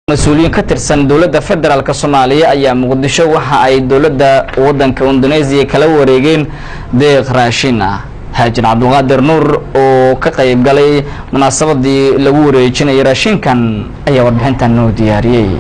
Mas-uuliyiin ka tirsan dowladda federaalk Soomaaliya ayaa Muqdisho waxa ay dowladda waddanka Indonesia kala wareegeen deeq raashin ah. Haajin Cabdulqaadir Nuur oo ka qayb galay munaasabadii lagu wareejinayay raashinkan ayaa warbixintan noo diyaariyey.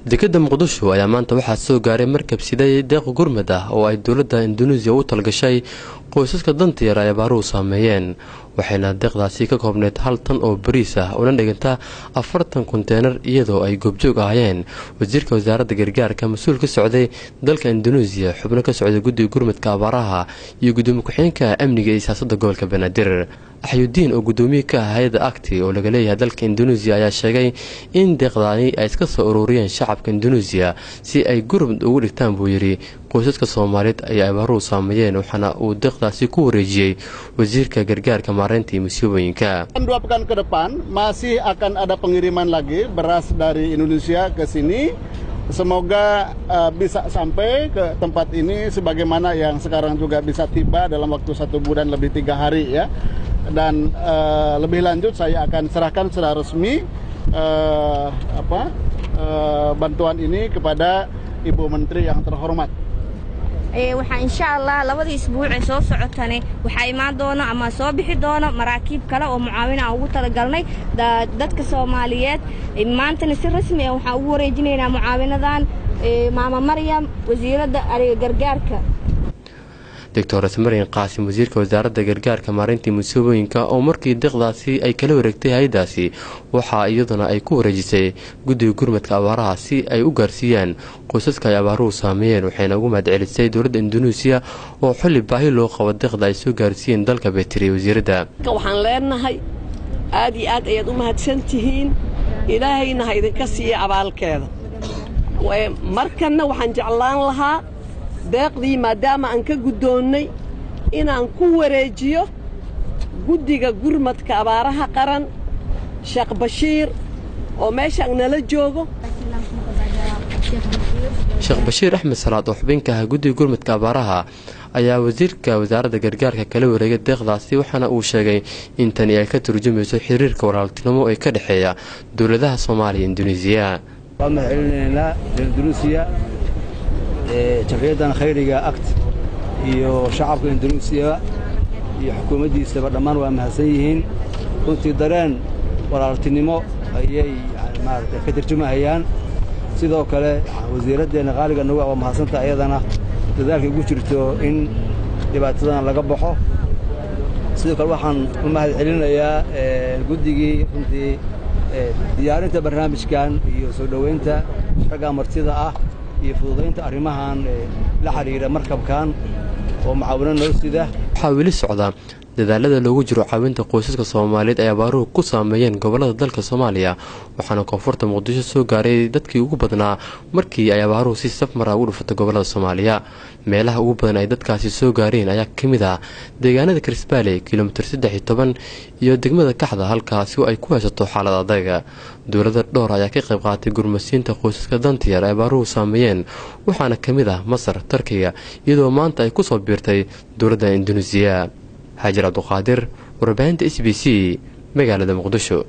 Dekeda Muqdisho ayaa maanta waxaa soo gaaray markab siday deeq gurmad ah oo ay dowladda Induneisiya u talgashay qoysaska danta yar ay abaaruhu saameeyeen, waxayna deeqdaasi ka koobneyd 1 tan oo bariis ah una dhiganta 40 konteenar, iyadoo ay goobjoog ahaayeen wasiirka wasaaradda gargaarka, mas-uul ka socday dalka Induneisiya, xubno ka socday guddiga gurmadka abaaraha iyo gudoomiye ku-xigeenka amniga iyo siyaasadda gobolka Banaadir. Axyudiin oo guddoomiye ka ah hay-adda Acti oo laga leeyahay dalka Induneisiya ayaa sheegay in deeqdaani ay iska soo ururiyeen shacabka Induneisiya si ay gurmad ugu dhigtaan, buu yidhi, qoysaska Soomaaliyeed ay abaaruhu saameeyeen, waxaana uu deeqdaasi ku wareejiyey wasiirka gargaarka, maareynta iyo masiibooyinka. 2 pekan ke depan masih akan ada pengiriman lagi beras dari Indonesia ke sini. Semoga bisa sampai ke tempat ini sebagaimana yang sekarang juga bisa tiba dalam waktu 1 bulan lebih 3 hari ya. Dan lebih lanjut saya akan serahkan secara resmi bantuan ini kepada Ibu Menteri yang terhormat. Waxaa insha Allah labadii isbuuc ee soo socotane waxaa imaan doono ama soo bixi doono maraakiib kale oo mucaawina aan ugu talagalnay dadka Soomaaliyeed. Maantana si rasmi ah waxaan ugu wareejinaynaa mucaawinadan Maama Maryam, wasiiradda gargaarka. Doctor Maryan Qaasim, wasiirka wasaaradda gargaarka, maareynta musiibooyinka, oo markii deeqdaasi ay kala wareegtay hay-adaasi waxaa iyaduna ay ku wareejisay guddiga gurmadka abaaraha si ay u gaarsiiyaan qoysaska ay abaaruhu saameeyeen, waxayna ugu mahadcelisay dowladda Induneisiya oo xilli baahi loo qabo deeqda ay soo gaarsiiyeen dalka, bay tiri wasiiradda. Waxaan leenahay aad iyo aad ayaad u mahadsan tihiin, Ilaahayna ha idinka siiya abaalkeeda. Markanna waxaan jeclaan lahaa deeqdii maadaama aan ka guddoonnay inaan ku wareejiyo guddiga gurmadka abaaraha qaran, Sheekh Bashiir oo meeshaan nala joogo. Sheekh Bashiir Axmed Salaad oo xubinka ah guddiga gurmadka abaaraha ayaa wasiirka wasaaradda gargaarka kala wareegay deeqdaasi, waxaana uu sheegay in tani ay ka turjumayso xiriirka walaaltinimo ee ka dhexeeya dowladaha Soomaaliya Induneisiya. Waan mahad celinaynaa Induneisiya, jamciyaddan khayriga Act iyo shacabka Induneisiya iyo xukuumaddiisaba, dhammaan waa mahadsan yihiin. Runtii dareen walaaltinimo ayay maaragtay ka tarjumahayaan. Sidoo kale wasiiraddeenna qaaliga nagu waa mahadsantaha, iyadana dadaalka ugu jirto in dhibaatadan laga baxo. Sidoo kale waxaan u mahad celinayaa guddigii runtii diyaarinta barnaamijkan iyo soo dhoweynta ragga martida ah iyo fududaynta arrimahan la xidhiidha markabkan oo mucaawino noo sida. Waxaa weli socda dadaalada loogu jiro caawinta qoysaska Soomaaliyeed ay abaaruhu ku saameeyeen gobolada dalka Soomaaliya, waxaana koonfurta Muqdisho soo gaaray dadkii ugu badnaa markii ay abaaruhu si safmara ugu dhufatay gobolada Soomaaliya. Meelaha ugu badan ay dadkaasi soo gaareen ayaa ka mid ah deegaanada Karisbaale, kilomitir 13 iyo degmada Kaxda, halkaasi oo ay ku haysato xaalad adaga. Dowlada dhowr ayaa ka qayb qaatay gurmasiinta qoysaska danta yar ay abaaruhu saameeyeen, waxaana ka mid ah Masar, Tarkiga, iyadoo maanta ay kusoo biirtay dowladda Induneisiya. Xaajir Cabduqaadir, warbaahinta SBC, magaalada Muqdisho.